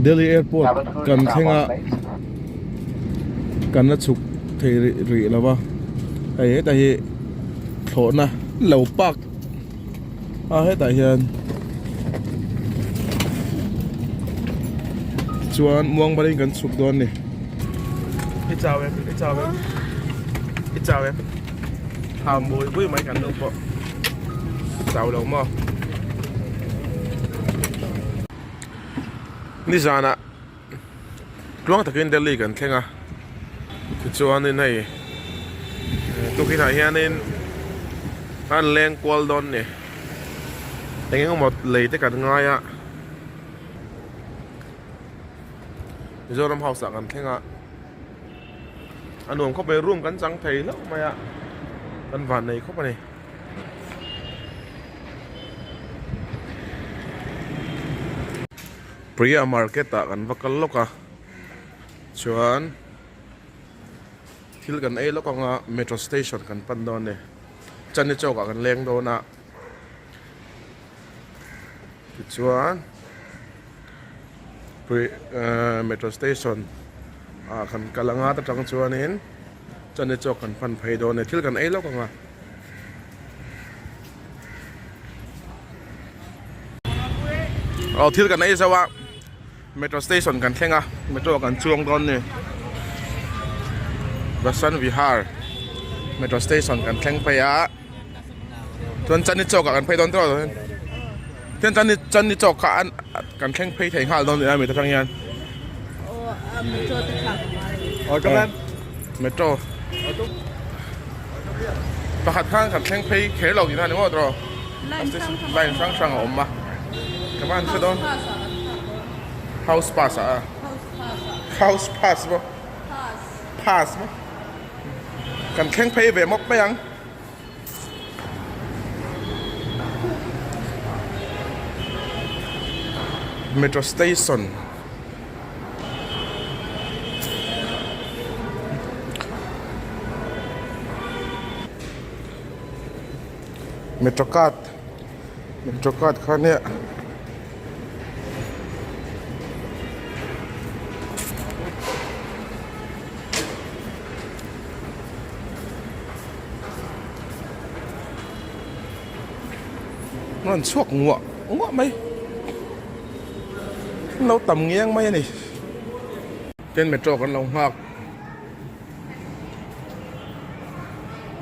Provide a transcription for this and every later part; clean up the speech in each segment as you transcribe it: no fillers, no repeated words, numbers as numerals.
Delhi airport kan thleng a kan la chhuk thei rih rih lo va hei hetah hi thlawhna lo park a hetah hian chuan muang marin kan chhuk dawn a ni. I chau em i chau em i chau em ha mawi pui mai kan nu pawh chau lo maw nizanah tluang takin Delhi kan thleng a tichuanin hei tukinah hianin an leng kual dawn a ni eng eng emaw lei te kan ngai a. Mizoram house ah kan thleng a a nuam khawp mai room kan chang thei hlauh mai a kan van nei khawp a ni. Priya market ah kan va kal lawk a chuan thil kan ei lawk ang a metro station kan pan dawn a ni Chandni Chowk ah kan leng dawn a tichuan. Metro station ah kan kal anga ta tang chuanin Chandni Chowk kan pan phei dawn a ni thil kan ei lawk ang a. Aw thil kan ei zo a metro station kan thleng a metro kan chuang dawn a ni Vasant Vihar metro station kan thleng phei a. Chuan Chandni Chowk ah kan phei dawn tawh lo chuan Chandni Chandni Chowk kha an kan thleng phei thei nghal dawn nia mi te tang hian metro pakhat khan kan thleng phei kher lo tihna a ni ngawt rawh line hrang hrang a awm a ka van hre dawn house pass ah house pass maw pass maw kan thleng phei ve mawp mai ang. Metro station metro card metro card kha nia. Rawn chhuak nguah nguah mai an lo tam ngiang mai a ni tin metro kan lo nghak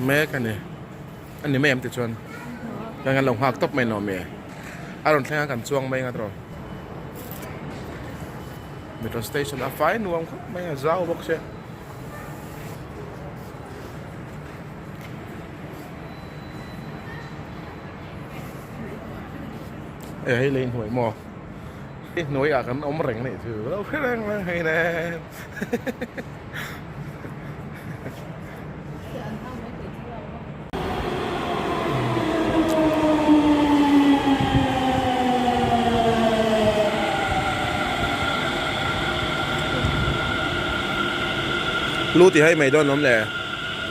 mek a ni a ni mai em tichuan kan lo nghak tawp mai nuam e a rawn thleng a kan chuang mai ang a tawh metro station a fai nuam khawp mai a zau bawk sia. E hei lei hnuai maw i hnuai ah kan awm reng anih chu lo hre reng reng hei le Lu tih hei mai dawn awm le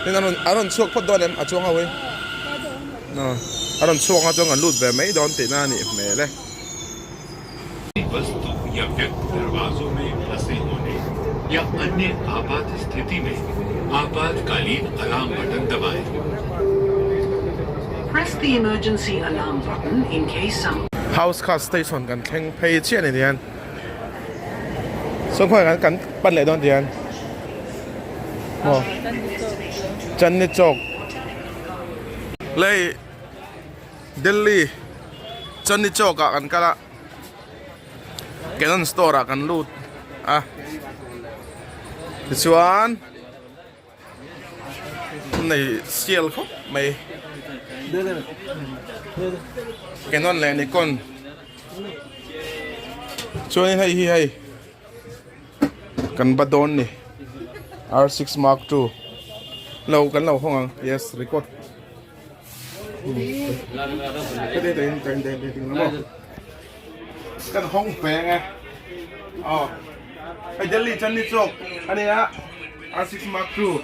tin a rawn a rawn chhuak phawt dawn em a chuang ho hi a rawn chhuak ang chuan kan lut ve mai dawn tihna a nih hmel e. House kha station kan thleng phei chiah a ni tihian saw khawiah kan pan leh dawn tihian maw Chandni Chowk lei Delhi Chandni Chowk ah kan kal a. Canon store ah kan lut a tichuan nei sial khawp mai Canon leh Nikon chuanin hei hi hei kan va dawn ni R6 mark II lo kan lo hawng ang yes record. Kan hawng peng e aw hei Delhi Chandni Chowk a nia R6 Mark II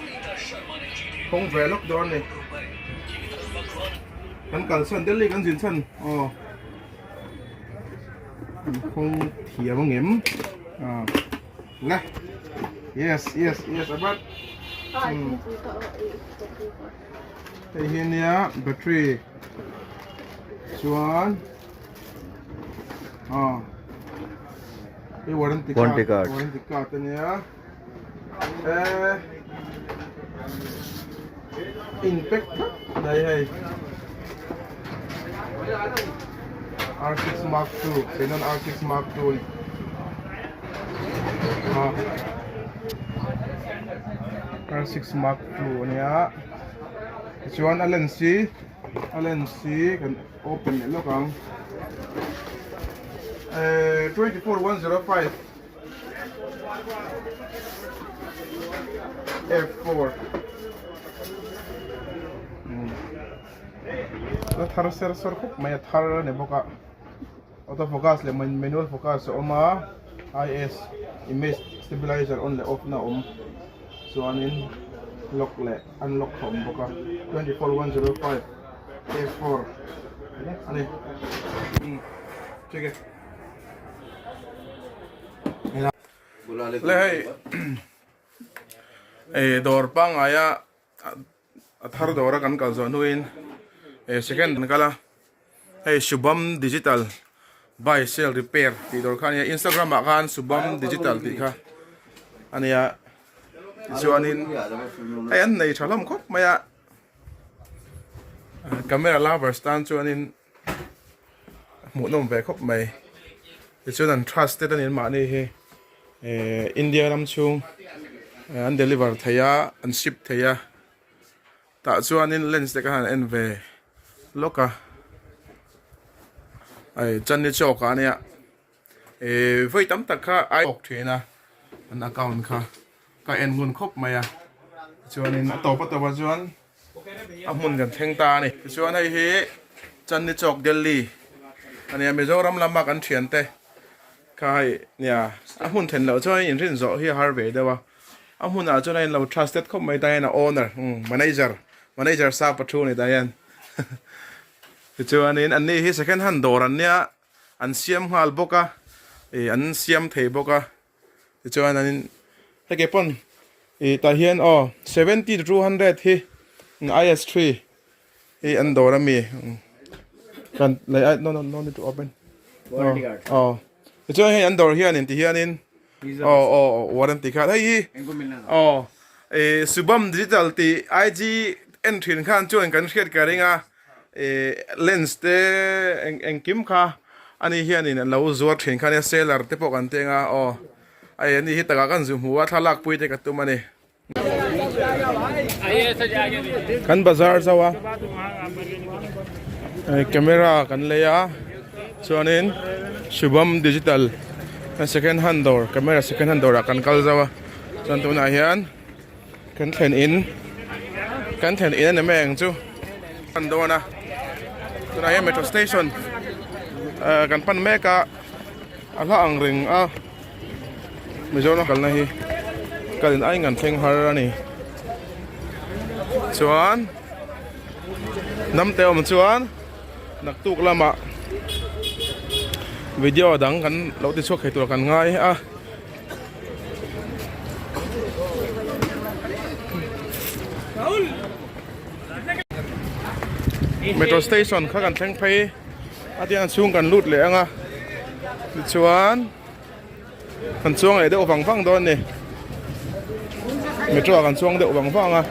hawng ve lawk dawn a ni kan kal chhan Delhi kan zin chhan aw hawng thiam ang em. Le yes yes yes abat hei hi nia battery chuan ah hei warranty card warranty card ania eh in pack thlap mai hei R6 Mark II Canon R6 Mark II ani ah R6 Mark II ania tichuan a lens hi a lens hi kan open leh lawk ang eh 24105 F4 la thar ser sawr khawp mai a thar a ni bawk a auto focus leh manual focus a awm a I_S image stabilizer on leh off na a awm chuanin lock leh unlock a awm bawk a 24105 F4 a ni ठीक है Le hei eh dawr pangngaia a thar dawra kan kal zawh hnuin eh second kan kal a hei Shubham digital buy sell repair tih dawr kha a nia instagram ah khan Shubham digital tih kha a nia tichuanin hei an nei tha hlawm khawp mai a camera lovers tan chuanin. Hmuhnawm ve khawp mai tichuan an trusted a ni mahni hi ehh India ram chhung an deliver thei a an ship thei a tah chuanin lens te kha han en ve lawk a hei Chandni Chowk ah ania ehh vawi tam tak kha ai awk thin a an account kha ka en ngun khawp mai a tichuanin a tawp a tawp ah chuan. A hmun kan thleng ta a ni. Tichuan hei hi Chandni Chowk Delhi a nia Mizoram lama kan thiante kha hei nia a hmun then loh chuan inrin zawh hi a har ve deuh a a hmunah chuan a inlo trusted khawp mai ta hian a owner manager manager sa pathu a ni ta hian tichuanin anni hi second hand dawr an nia an siam nghal bawk a ih an siam thei bawk a. Tichuan an in hei ke pawn ih tah hian aw 70 to 200 hi IS3 hi an dawr ami kan lei a no no no need to open aw tichuan hei an dawr hian in ti hianin aw aw warranty card hei hi aw ih Shubham digital tih IG en thin khan chuan kan hriat ka ring a. Ih lens te eng engkim kha ani hianin an lo zuar thin kha ania seller te pawh kan teng a aw hei ani hi takah kan zu hmu a thlalak pui te ka tum a ni. Kan bazar zo a camera kan lei a chuanin Shubham digital second hand dawr camera second hand dawrah kan kal zo a chuan tunah hian. Kan thlen in kan thlen in a ni mai ang chu pan dawn a tunah hian metro station ah kan pan mek a a hla ang reng a Mizoram kalna hi kalin a ingan thleng har a ni chuan hnam te awm chuan naktuk lamah video dang kan lo ti chhuak thei tur kan ngai a. Metro station kha kan thleng phei a tiang chhung kan lut leh ang a tichuan kan chuang leh deuh vang vang dawn a ni metro ah kan chuang deuh vang vang a.